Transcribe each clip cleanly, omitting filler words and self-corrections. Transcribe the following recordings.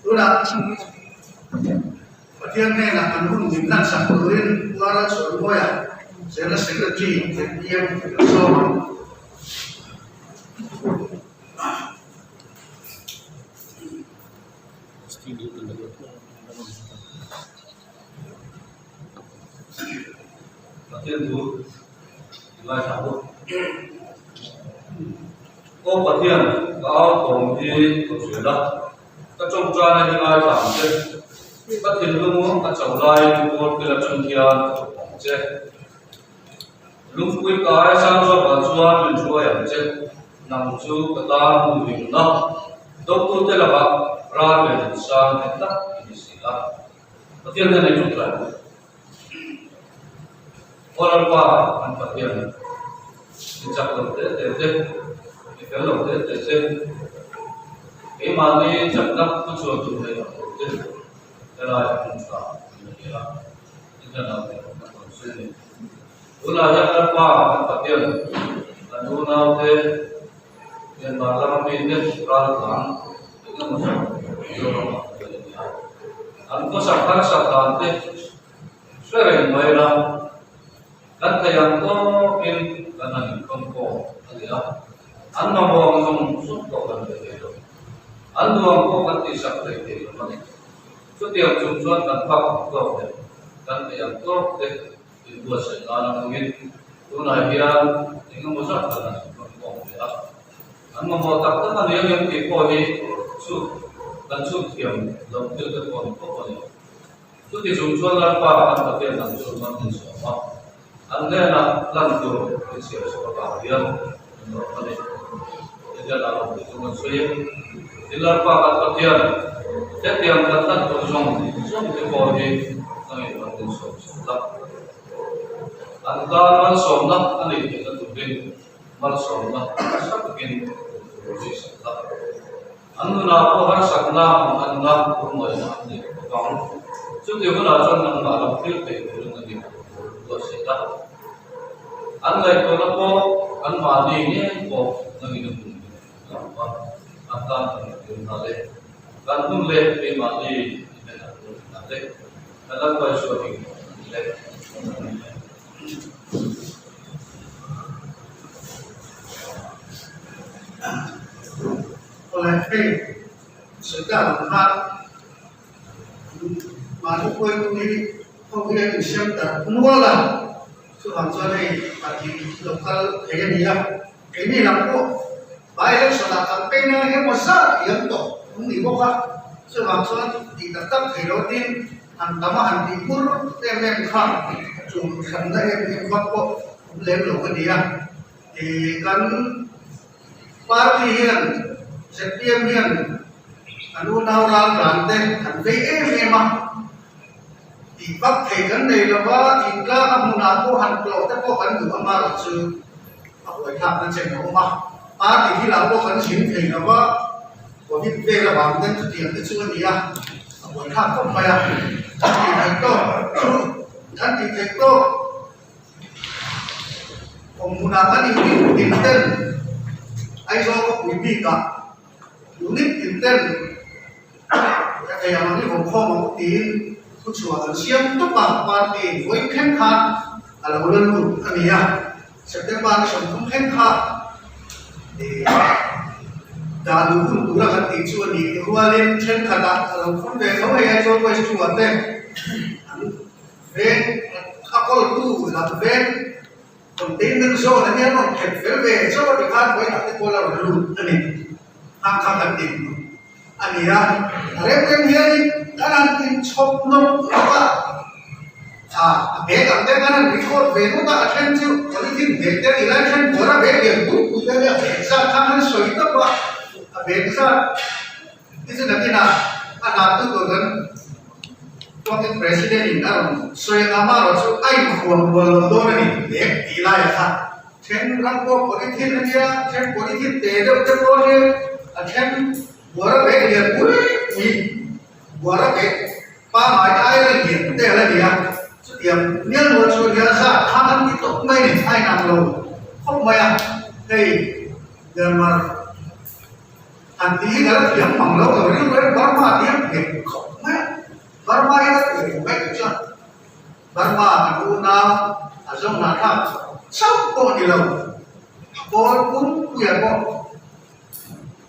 Tunah Pathian hnenah kan hun min hlansak turin Pu Ara Chhuanmawia, General Secretary, zpm kan sawm ang. Pathian thu i ngaithla bawk. Aw Pathian, ka au thawm hi ka hria la, ka tawngtaina hi ngaithla ang che. Ka thinlung a chauh laiin kawl kil atang hian ka thawk ang che. Lungpui kai sang zawkah chuan min hruai ang che, nang chu ka tan humhimna dawktute lakah ral ve duh sang nghet tak i ni si a. Pathian hian ei ṭawk tlai bawk. Aw Lalpa kan Pathian, mi chak lo te te te, mi fel lo te te te, keimahni chakna thu chhuah tur nei ang lo te, helai hmun ṭha min pe a, i hlan ang tih ka tawn se ni. Tunah hian Lalpa kan Pathian, kan unaute, Myanmar lama mite raltlan eng emaw zat Mizoramah an tel a ni a. An khawsak harsa dan te hre reng mai la, kan theih ang tawkin kan han inkhawm khawm a ni a. An mamawh ang zawng zawng pawh kan pe thei lo. An duang pawh kan tihsak thei thei lo a ni. Chutiang chung chuan kan phak ang tawk leh kan theih ang tawk te inbuatsaih nana hmangin tunah hian eng emaw zat kan han inkhawm khawm ve a. An mamawh tak tak a ni ang em tih pawh hi chhut kan chhut thiam loh thil te pawh a ni khawp a ni. Chuti chung chuan Lalpa kan Pathian dang chu man in sawm a, an hnenah lan tur i chhiar chhuah avang hian an lawm a ni. Hetiang a lawm tih chu kan sawi e. Tin Lalpa kan Pathian hetiang kan lan tur zawng zawng te pawh hi nangin man in sawm chhuah la. An tan malsawmna a nih theihna turin malsawmna nasa takin tur zui sak la. An nunah pawh harsatna ang anna awmawina an nei bawk ang. Chuti hunah chuan nangmah lo thil thei turin a ni buatsaih a. An ngaihtuahna pawh anmahni ngei pawh nangin a hmun hi a awm a, an tan kan intir nghal e. Kan hun leh keimahni inenah tur a ni nghal e. Kan Lalpa Isua hming pawh a ni le. Awle hei sawi ang khan mahni pawimawh hi ho hi a insiam ta nual a, chuvang chuan hei pahnih lo kal thei a ni a, keini lam pawh by election ah campaign a emaw zat liam tawh an ni bawk a, chuvang chuan tih tak tak thei lo tin han tam a han tih hmur em em kha a tul hranna em em vak pawh awm lem lo a ni a, ih kan. Party hian zpm hian an unau raltlan te an vei em em a, tih vak thei kan nei lo va, thingtlang a hmunah pawh han tlawh te pawh kan duh amarawh chu a buaithlakna chen a awm a, party thilah pawh kan zin thei lo va, covid vel avang ten chutiang te chu a ni a, a buaithlak khawp mai a, kan tih theih tawk chu kan tih theih tawk. Awm hmunah kan inrin tin ten Aizawl khawpui bikah unit tin ten ka thei ang ang i vawmkhawm ang u tiin thuchhuah an siam tawp a, party in vawiin thleng khan a lo la lut a ni a, September ni 30 thleng kha ih dah luh hun tura kan tih chu a ni rualin thenkhatah a lo phun ve tho hei Aizawl West 2 ah te an Veng a kawltu lam veng containment zone a nia rawn khelh fel ve chauh a tikhan vawiinah te pawh la rawn lut a ni. Hang kha kan din a ni a, a rem rem hianin kan han inchhawp nawk nawk a, a a bag ang te kan han record ve ngawt a, a then chu polythene bag te a ni lai then buara bag lian pui pui te a nia, bag zat khan han sawi tawp a, a bag zat. Tichuan nakinah a hnahtu tur kan Working President in a rawn sawi anga amaherawh chu a inhuam rual lo dawn a ni leh tih laiah kha then ram pawh polythene a nia, then polythene te deuh te pawh a nia, a then buara bag lian pui pui buara bag pangngai aia lian te a la ni a, chutiang mial rual chu a nia zat khan an ti tawp mai a ni, a inang lo khawp mai a, hei Myanmar. An tih hi ka la thiam mang lo, ka rilru em Burma tih a nghet khawp mai a. Burma hi ka tih reng mai chuan Burma kan unau a zawng hnathlak chauh pawh ni lo, a kawl pumpuia pawh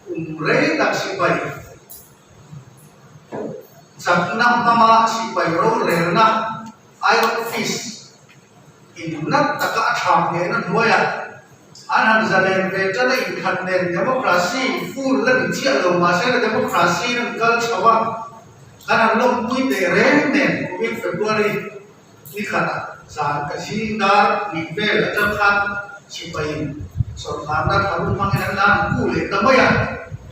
kum rei tak sipai chakna hmanga sipai rorelna Iron Fist innat taka a tha nghehna hnuaiah an han zalen ve tan a inkhat nen democracy full la ni chiah lo mahse la democracy in an kal chho a, kan han lawmpui teh reng nen kumin February ni khatah zan ka zing dar hnih vel atang khan sipaiin sawrkharna tharum hmangin an la han ku leh ta mai a,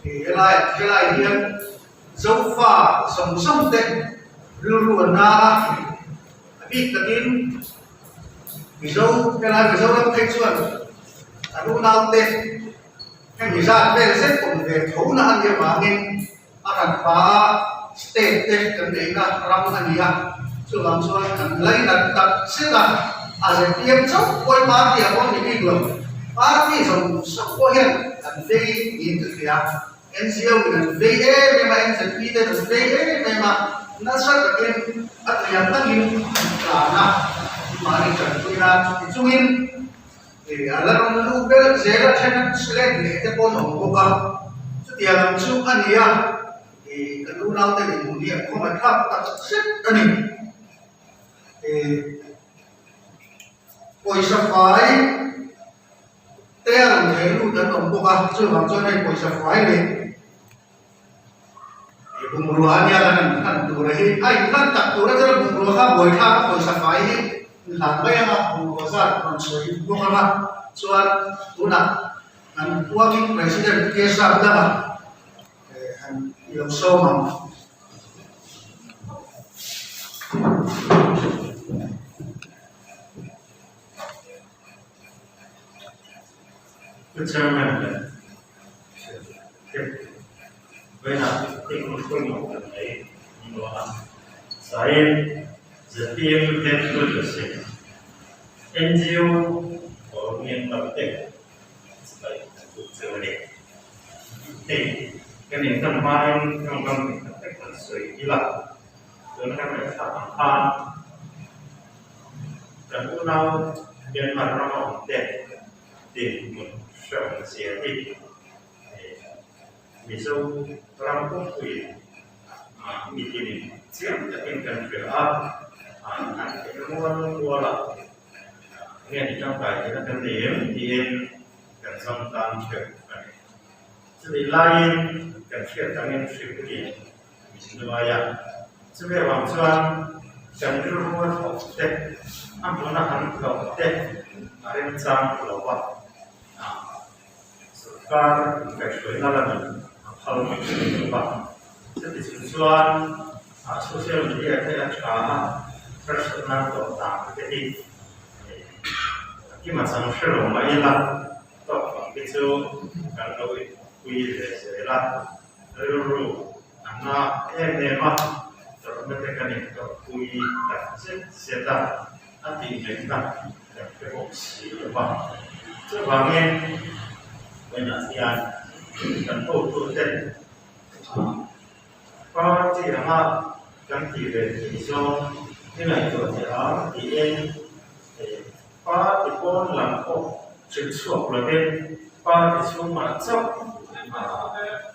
helaiah helai hian Zofa zawng zawng te rilru an na a, a bik takin Mizo helai Mizoram phei chuan an unaute hemi zat vel zet awm ve tho na a nih avangin a ran hma a state te kan neihna ram a ni a, chuvang chuan an lainat tak zet a, a zpm chauh pawhin party a pawh ni bik lo, party zawng zawng pawh hian an vei niin ka hria. NGO in an vei em em a, NZP ten an vei em em a, nasa takin a thiam takin an tlan a, mahni tanpui nan chuti chungin a la rawn luh ber zel a, then an let leh te pawh an awm bawk a, chutiang ang chu a ni a, kan unaute dinhmun hi a khawngaihthlak tak zet a ni. Pawisa fai. Te a rawn thei lut an awm bawk a, chuvang chuan hei pawisa fai leh bungrua a nia kan han hlan tur hi a inhlan tak tur a chuan bungrua kha buaithlak a pawisa fai hi inhlan mai anga bungrua zat rawn sawi bawk anga chuan tunah kan working president Kesar dangah han ilo sawm ang. Pu Chairman leh Secretary vawiinah thil pawimawh kan nei an luah a, Sahib zpm headquarters hi NGO pawl Myanmar te chibai an tuk cheu a ni. Hei kan inhman hmain tawngkam engkhat tak kan sawi ila. Tuna kan ngaihthlak ang khan kan unau Myanmar rama awm te dinhmun hrehawm zia hi Mizo ram pumpuiin mitinin chiang takin kan hria a, an theihna mual muala nge ni tangkai theihna kan nei em tiin kan zam tan theuh a ni. Chutih laiin kan hriat angin hripui Hnuaia chumi avang chuan kan rilru a thawk te, a hmuna kan hlawh te a remchang lo a, sorkar inkaihhruaina lamin a phal mai thei lo va. Chuti chung chuan social media te a tha a, harsatna tawh dan te hi a kima chang hre lo mai ila, tawk fang te chu kan lo inpui ve zel a. Rilru a na em em a, tawrhna te kan intawrhpui tak zet zet a, a tih ngaihna kan hre bawk si lo va. Chuvangin vawiinah hian kan hotute party anga kan tih ve theih zawng i ngaihtuah teh ang tiin party pawn lam pawh hrilh chhuak lovin party chhungah chauh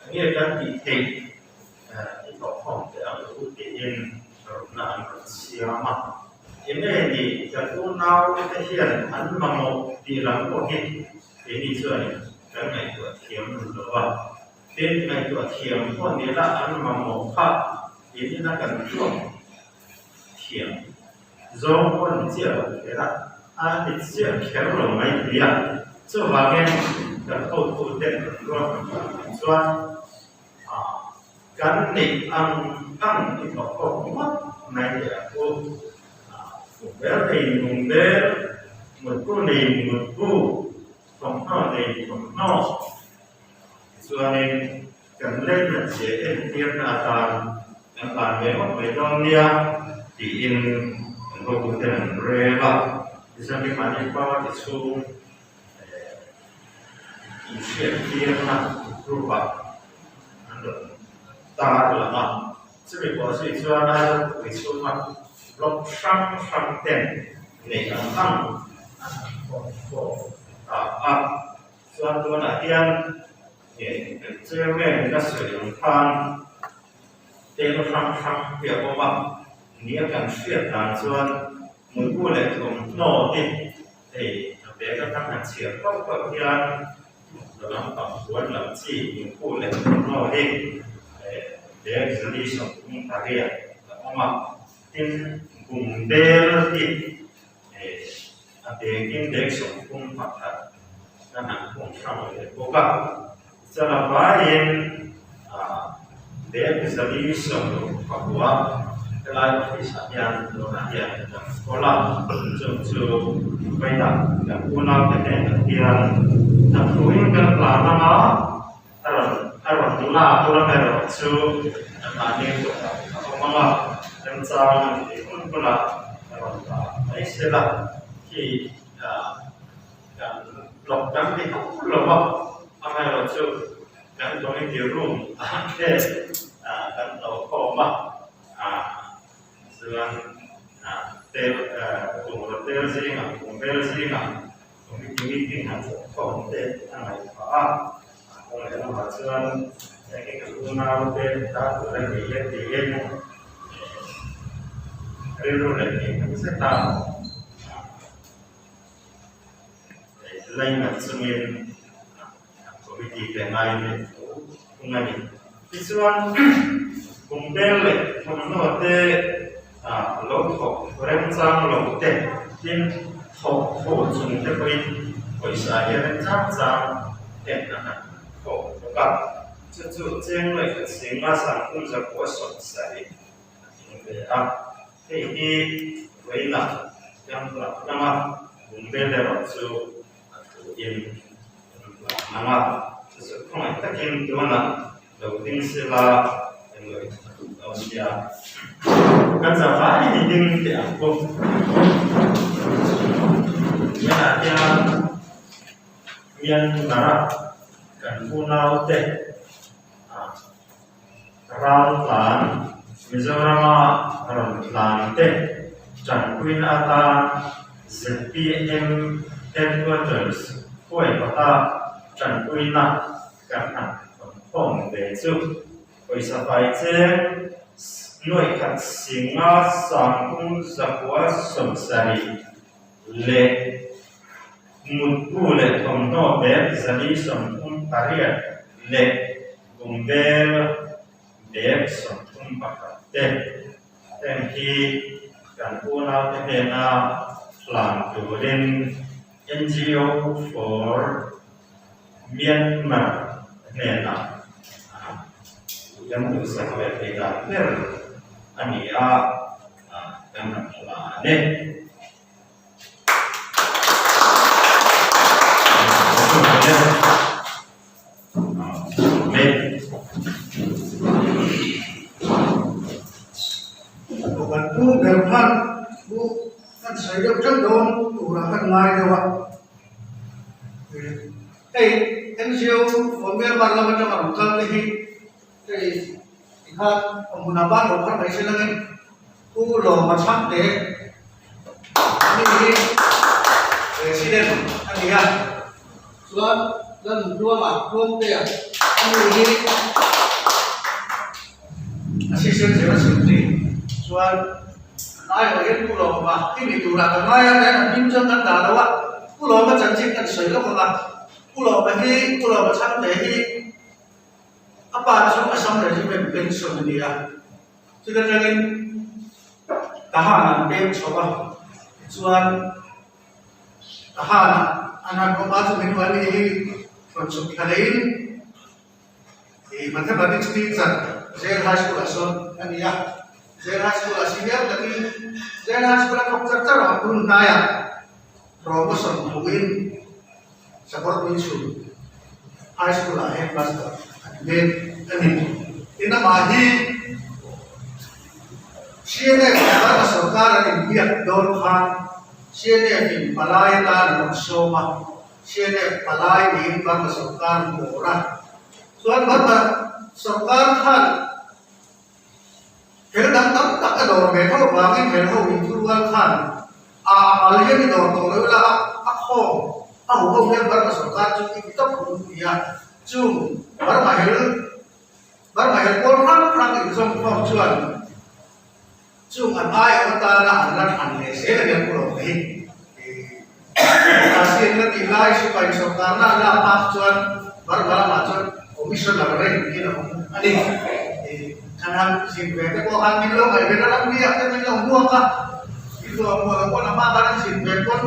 enge kan tih theih i thawhkhawm teh ang u tiin rawtna an rawn siam a. Enge ni kan unaute hian an mamawh tih lam pawh hi keini chuanin kan ngaihtuah thiam lo va. Tin, ngaihtuah thiam pawh ni la an mamawh kha keinin a kan tuak thiam. Zawng pawh ni chiah lo kher a, a ni chiah kher lo mai thei a. Chuvangin kan hotute kan ruat ang ang chuan kan neih ang ang i thawk khawp ngawt mai teh ang u. Mukber nei mukber, mutbu nei mutbu, thawmhnaw nei thawmhnaw. Tichuanin kan leinat zia entirna atan kan hlan ve ngawt mai dawn nia tiin kan hotuten an rel a. Tichuan keimahni party chhung inhriattirna group ah an rawn tar lang a. Chumi pawh zui chuan Aizawl khawpui chhunga block hrang hrang ten neih ang ang an han khawm khawm ta a. Chuan tunah hian kan chairman in a sawi ang khan tel hrang hrang hi a awm a, nia kan hriat dan chuan mutbu leh thawmhnaw hi hei a bag atang han chhiar pauh pauh hian la lampang puan lam chi mutbu leh thawmhnaw hi bag zali 38 a awm a, tin bungbel hi A bag-in bag 31 kan han khung hrang leh bawk a, chana vaiin bag 460 helai office ah hian tunah hian kan kawl a, chung chu vawiinah kan unaute hnenah hian a thuin kan hlan ang a, a rawn a rawn lak lam erawh chu anmahni kutah a awm ang a, remchang an tih hun hunah a rawn dah mai sela khi kan block kan ti hauh lo va, amaherawhchu kan committee room ah te kan lo khawm a, chuan tel bungraw tel zingah bungbel zingah Committee meeting han zawh khawm te a ngaihtuah a, a kawng leh lamah chuan enge kan unau te ta tur a ni e tiin rilru leh thei tak zet a lainat chungin committee te ngai leh tho thung a ni. Tichuan kum bel leh thawmhnaw te lo thawk remchang lo te tin thawk tho chung te pawhin pawisa hi remchang chang ten a han thawk bawk a, chu chu cheng lawih singa sangkum zakua 70 a tling ve a, hei hi vawiinah kan hlauh hlanga kum bel erawh chu a thuin kan hlau nang a, chu chu khawngaih takin tunah lo ding sela englo in a duh lo nia. Kan zavai ni ding teh ang pawh Mianah hian Myanmar-a kan unaute raltlan Mizorama rawn tlan te tanpuina atan zpm Headquarters huaihawta tanpuina kan han thawnkhawm ve chu pawisa fai cheng nuaih khat singa 3,970 leh mutbu leh thawmhnaw bag 438 leh Bungbel bag 31 te heng hi kan unaute hnena hlan turin NGO for Myanmar hnenah kan duhsak leh thei dan ber a ni a, kan han hlan e. Kan pu ber khan pu kan sawi deuh teuh dawn turah kan ngai deuh a, hei NGO for Myanmar lam atanga rawn kal te hi hei tikhan awmhmunah ban lo phar mai se langin Pu Lawma Chhangte ani hi President a ni a, chuan Lalnuntuama Tluangtea ani hi Assistant General Secretary chuan an aiawh hian Pu Lawma hi ni turah ka ngai a, tihian an hming chuan kan dah lo a, Pu Lawma chanchin kan sawi lawk ang a, Pu Lawma hi Pu Lawma Chhangte hi a pa chu Assam Regiment pension a ni a. Chuta tangin Tahan an peng chho a, tichuan Tahan an han awm a, chumi hnuah ni hi rawn chhuk thla leiin ih Mathematics teacher Jail High School ah sawn a ni a, Jail High School ah senior takin Jail High School a thawk char char a, tun hnaiah promotion hmuhin Sakawrtuichhun High School ah headmaster a ni mek a ni. Tin amah hi CNF Burma sorkar an inbiak dawn khan CNF in palai atan an rawn sawm a, CNF palai niin Burma sorkar an bawr a. Chuan Burma sorkar khan. Hel dang tam tak a dawr ve tho avangin hel ho inthurual khan a a mal hian i dawr tawh lo ila a a khawm a huho hian Burma sorkar chu i ti tawp ang ti a, chung Burma hel Burma hel pawl hrang hrang inzawm khawm chuan chung an aiawh atana an la thlan leh zel a nia pu lo hi. Mahse an la tih lai sipai sorkarna an lak hma chuan Burma lamah chuan commissioner rank in a awm a ni. Kan han zin ve te pawh khan min lo ngaih ve na ram riak te min lo hmuak a, min lo hmuak a pawn a hma khan an zin ve pawn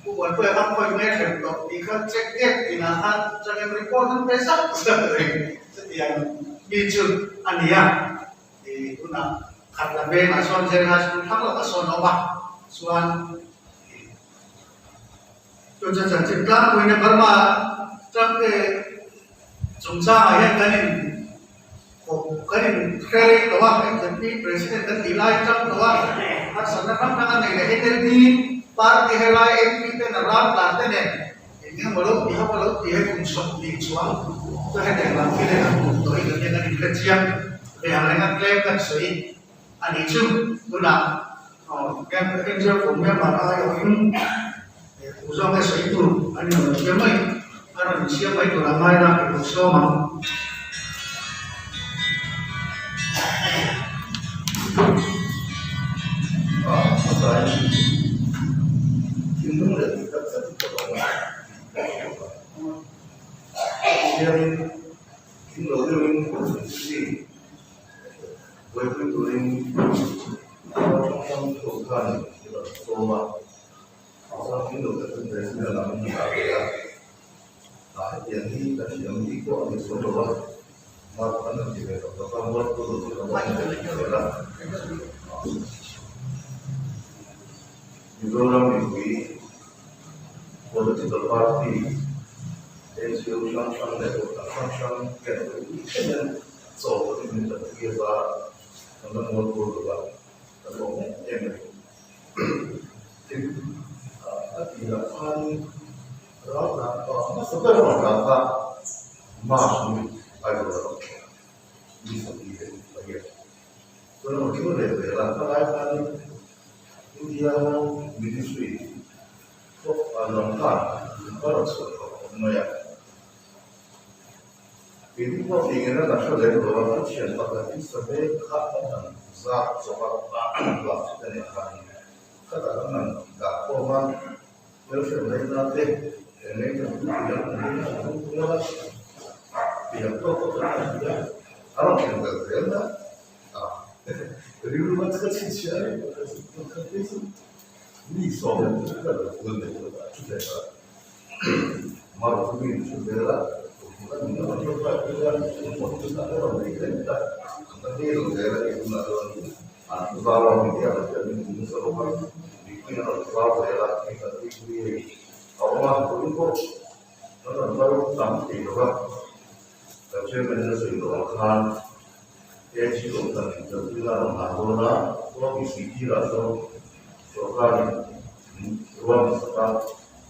Pu Buanpuia khan khawi mai a hrem tawh tih kha check gate tinah khan changel report an pe zak zak reng chutiang mi chu a ni a. Tunah khat la vengah sawn Zirlai School thlang lakah sawn a awm a, chuan chu chu chanchin tlangpuiin Burma tangte chungchangah hian kan in kan in hre rei tawh a, MZP President kan tih lai tang tawh a, harsatna hrang hrang a nei leh NLD party helai MP ten a ram tlan te nen Eng emaw lo ti ho a lo ti he kum 20 chuang chu hetiang lam khi leh an kum tawh hi kan hian an inhre chiang ve ang reng a tlem kan sawi a nih chu. Tunah Angel kum member aiawhin kum zawng he sawi tur an in rawn siam mai a rawn insiam mai tur a ngai la i lo sawm ang. Mizoram mipui political party NGO hrang hrang leh kohhran hrang hrang hian a lo ui theuh in chaw pawhin min tan tir a, kan la mual tur lo a, kan awm em em a ni. Tin, a tirah khanin ral dan pa hmasa ber rawn dan kha March ni Aizawl a rawn thleng a, ni 28. Chuan rawn thleng leh zel a, ka lai khanin India Home Ministry pawh lam khan a rawn chhuah tawh khawp mai a. Keini pawh tih ngena kan hre lem lo a, kan thian pakhat in save kha kan han zak chawp a, plastic a nih khanin khatah kan han dah khawm a, hmelhriat mai na te eng eng kan tum tih ang kan tum a, kan tum a, tiang tawk tawk kan han ti a, a rawn thleng tel zel na a, rilru a ka chhinchhiah reng ka ti chu mi sawm ka lo kul leh tawh a, chutah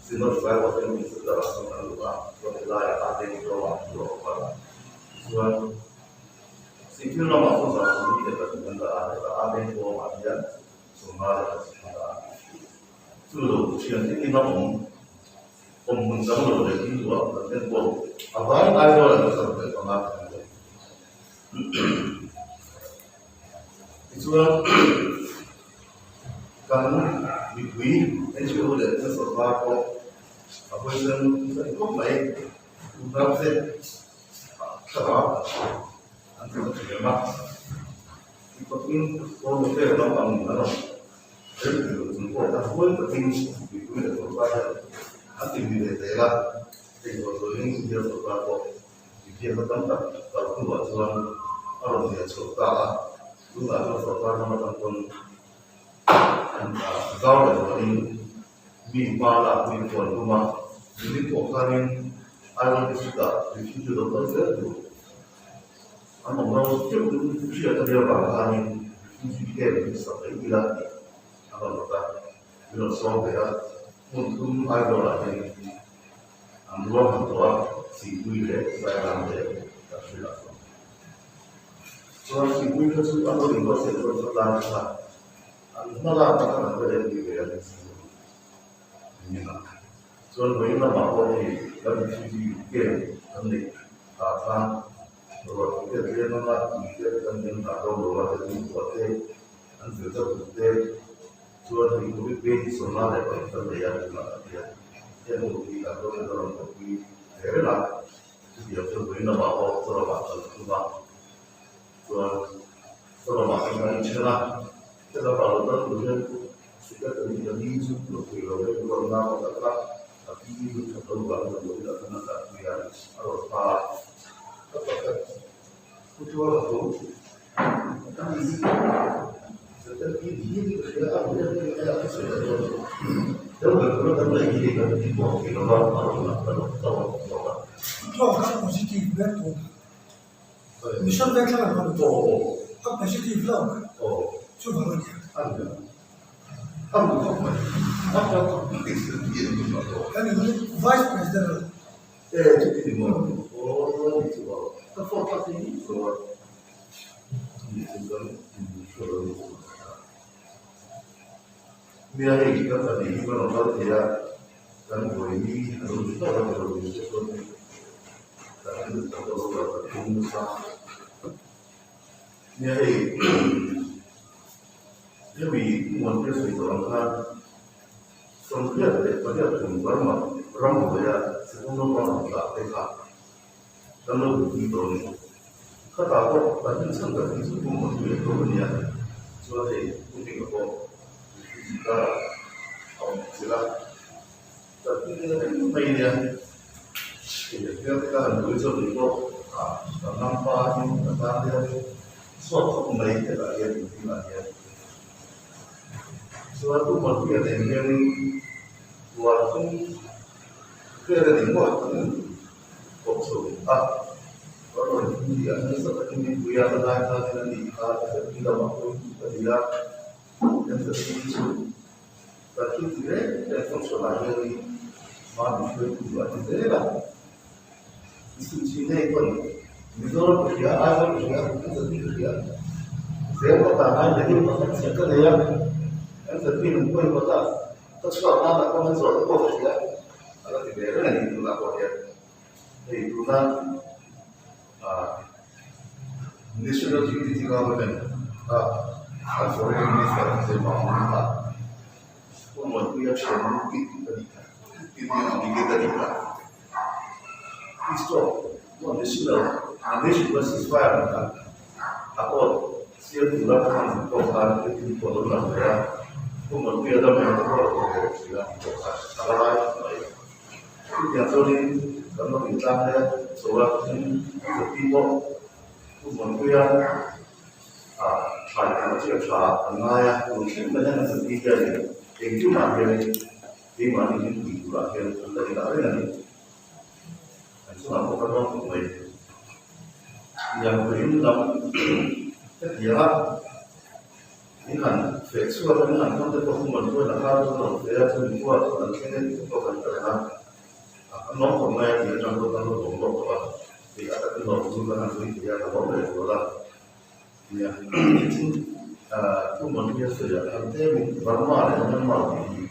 Synod Bible te min chu darah chuan an luh a, chuan helaiah a leng zawngah an luh a awm a. Tichuan, Sihthil lamah chuan 72 an dah a, hetah a leng zawngah hian 51 an dah a. Chu lo thiante ina awm, awm hmun chang lo leh in luah kan en pawh a vai Aizawl an 75 te an nei. Tichuan, Kan mipui NGO leh kan sorkar pawh a hawisan nasa ni khawp mai. Tunah te thlarau an ti ta thiam a, mipakin Home Affair lampang a rawn rem thei lo chung pawh khan huai takin mipui leh sorkar hian an ti lui leh zel a, hei zawh zawhin India sorkar pawh inbiakna tam tak kal hnuah chuan a rawn lian chhoh ta a, tunah chuan sorkar ram atang pawn zau leh zualin mi hma lak mi pawh an tum a, nimin pawh khanin Aizawl District-ah refugee lo kal zel tur an awm lo teuh in hriat a nia vang khanin refugee camp hi sak mai ila tih a rawn rawt a, min rawn sawm ve a, hmun thum Aizawlah hian an ruahman tawh a, Sihpui leh Sairam leh Kathrilah chuan. Chuan thingpui kha chu an lo inbuatsaih dawn kha tlang kha an hma lak na kha kan la en ve a ni chu ni a. Chuan vawiin lamah pawh hei kan refugee camp kan neih ah khan ruah tui te tlem anga tui te kan min dah dawn lo a, te tuipuah te an fel ta tuk te chuan hei covid vei sawmna leh pahnih kan nei a tunah kan hian heng ho hi kan lo en a rawn kalpui ve reng a. Chutiang chuan vawiin lamah pawh chaw lamah kal ka tum a, chuan chaw lamah kan kan inṭhen a, he lamah lo kal tur hian secretary ka ni chu lo thei lo vek ruat nau a kal a, a pi chu that lo vang lo in a khan a kalpui a, a rawn pa a, ka pakhat pu tuar a tho a ni secretary ni hi ka hria a, ruih em em mai a, ka sawi ta dawn lo, deuh ber tura kan ngaih hi kan ti pawh thei lo va, a rawn lang ta lo ta lo zawk a. Pu Tuar kha positive ber tun a, mission veng thlang an rawn a positive lo chuvang a nia. Kan in vice president a lo. Nia hei hemi muanpui a sawi tawh ang khan 88 kum Burma ramhnuaia sikul naupang rawn tlah te kha kan lo buaipui tawh a ni. Khatah pawh kan inchhan tak hi chu pu Muanpui a tlawm a nia, chuan hei Pu Hminga pawh refugee karah a awm chilh a, kan hming a reng mai nia. Hei a hmel te kha han buai chuan kei pawh ka hnampa in ka tan hian chhuak khawp mai hetah hian inhmingah hian. Chuan Pu Muanpuia nen hianin tuar thum vel a ni maw kan kawp chho a, ka rawn hmu a, nasa takin min pui a, ka lai khanin a nih kha FFP lamah pawhin ka ni a, FFP chu kan thil ti reng reng function ah hianin mahni hruaitu a ti zel a, Inchhine pawn Mizoram ka hria, Aizawl ka hria, MZP ka hria, zel ka tan ai leh deuh pakhat chiah ka nei a, MZP nung pawhin kawta ka chhuak nan ah pawh an zawh te pawh ka hria, a la ti ve reng a ni tunah pawh hian hei tuna ah National Unity Government a an Foreign Minister an zir vang ang kha Pu Muanpuia thian dik ka nih kha, dik ka nih kha. Keimahni min pui turah hian an la inah reng a ni. An chungah pawh ka dawng khawp mai. Lianpuiin lam hetiang a, min han feh chhuak a, min han hmang te pawh chu man chuan a kar chu a rawn feh a, chumi khua chuan an thleng e tih te pawh kan hre reng a. A kan lawm khawp mai a tih atang pawh kan lo lawm lawk tawh a, hei a takin lawm chu kan han sawi thei a, ka lawm leh zual a. Nia, tin, thu man hi a sawi a, kan tlemin Burma leh Myanmar tih hi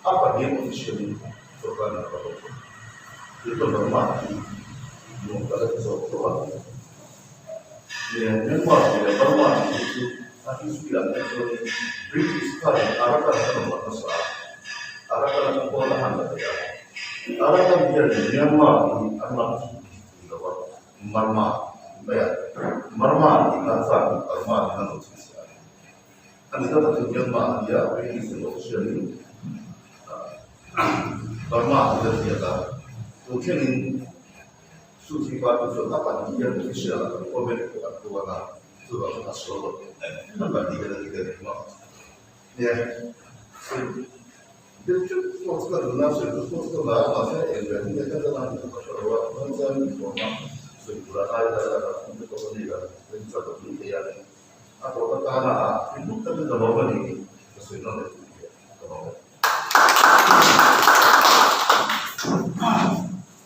a pahnih official in sorkar in a va hlawh thung. Tih pawh Burma hi nuam ka la ti zawk tho a. Nia, Myanmar tih leh Burma tih hi chu a history ah hian chuanin British khanin Arakan an rawn dah hmasa a, Arakan atang pawh a han la thei a. Arakan hian Myanmar tih hi an lam chu tih lo a. Marma mai a, Marma tih kha chuan Burma niin a lo chhinchhiah a ni. A ni tak chu Myanmar a ni a, British in official in Burma tih a ziak a, tun thlengin Suchi party chuan a pahnih hian official ah kan comment pawh an puan a, chuvang chuan a sual lo an pahnih hian a dik a ni maw? Nia,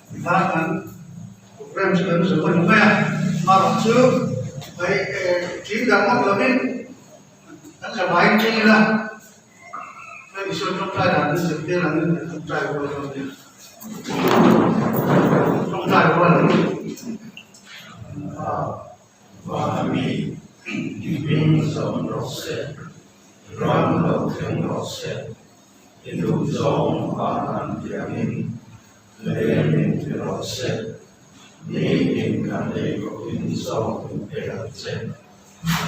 Tikhan kan program chu kan zo a ni mai a, amaherawhchu hei. Ching dang ngawt lovin kan zavaiin ching ila, Lal Isua tawngtai dan min zirtir angin kan tawngtai rual dawn nia. Tawngtai rual angin. Vana mi i hming zawm rawh se, ram lo thleng rawh se, i duh zawng van an ti angin lei min ti rawh se, nitin kan ei khawpin zawng min pe ang che,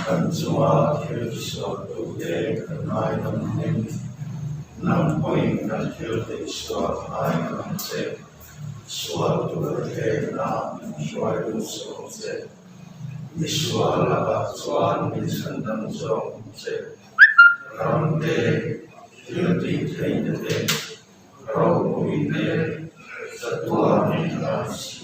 kan chunga thil tisualtute kan ngaidam angin, nang pawhin kan thil tihsual ngaidam ang che. Sual tur thlekna min hruai lut zawk che. Mi sual lakah chuan min chhandam zawk ang che. Ram te, thil tih theihna te, ropui te, chatuan in hlan si.